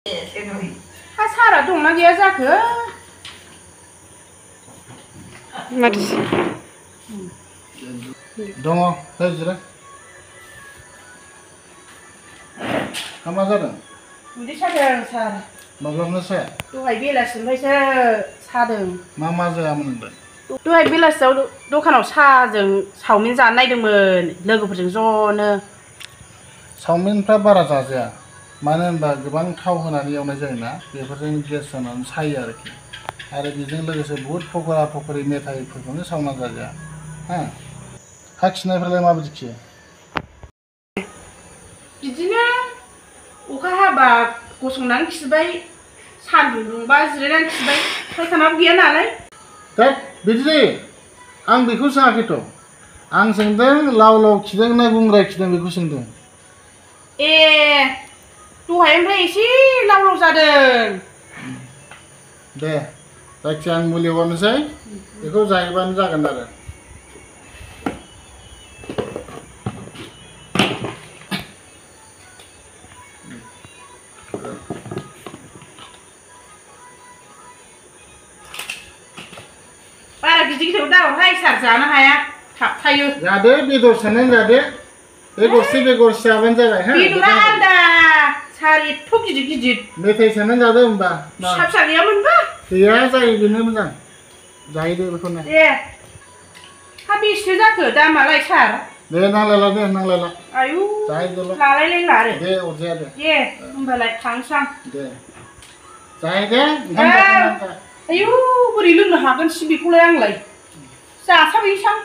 हा सारा दंना गैया जाखो माथो दङ फै जिराय मा जादों उदै सादों सार माब्लाबनो साया दहाय बेलासिनिफ्रायसो सादों मा जायामोन नोंलाय दहाय बेलासियाव दखानाव साहाजों चावमिन जानो नायदोंमोन लोगोफोरजों ज'नो चावमिनफ्रा बारा जाजाया मानो होनबा गोबां थाव होनानै एवनाय जायोना बेफोरजों गेस जानानै सायो आरोखि आरो बेजों लोगोसे बुहुद पक'रा पक'रि मेथाइफोरखौनो सावना जाजाया हा खिनायफ्रालाय माबायदि खियो बिदिनो अखा हाबा गसंनानै खिबाय सान्दुं दुंबा जिरायनानै खिबाय फायखानाबो गैया नालाय दै बिदि जायो आं बेखौ सोङाखैथ' आं सोंदों लाव लाव खिदों ना गुंग्राय खिदों बेखौ सोंदों ए दहाय ओमफ्राय एसे लाव लाव जादों दे जायखिया आं मुलि हरनोसै बेखौ जायोबानो जागोन आरो बारा गिदिर गिदिर दाहरहाय सार जानो हाया थाबथायो जादो बेदर सोनानै जादो बेगरसे बेगरसे जाबानो जाबाय हा बेदरा आलदा सार एथ' गिदिर गिदिर मेथाइ सोनानै जादो होमबा फिसा फिसा गैयामोनबा गैया जायो बेनो मोजां जाहैदो बेखौनो दे हा बेसेथो जाखो दामालाय सार दे नांलायला दे नांलायला आयु जाहैदोल' लालायलायला आरो दे अरजाया दे होमबालाय थांसै आं दे जाहैदो ओंखाम जाखांनानै आयु बोरै लोंनो हागोन सि बेखौलाय आंलाय जाथारैसां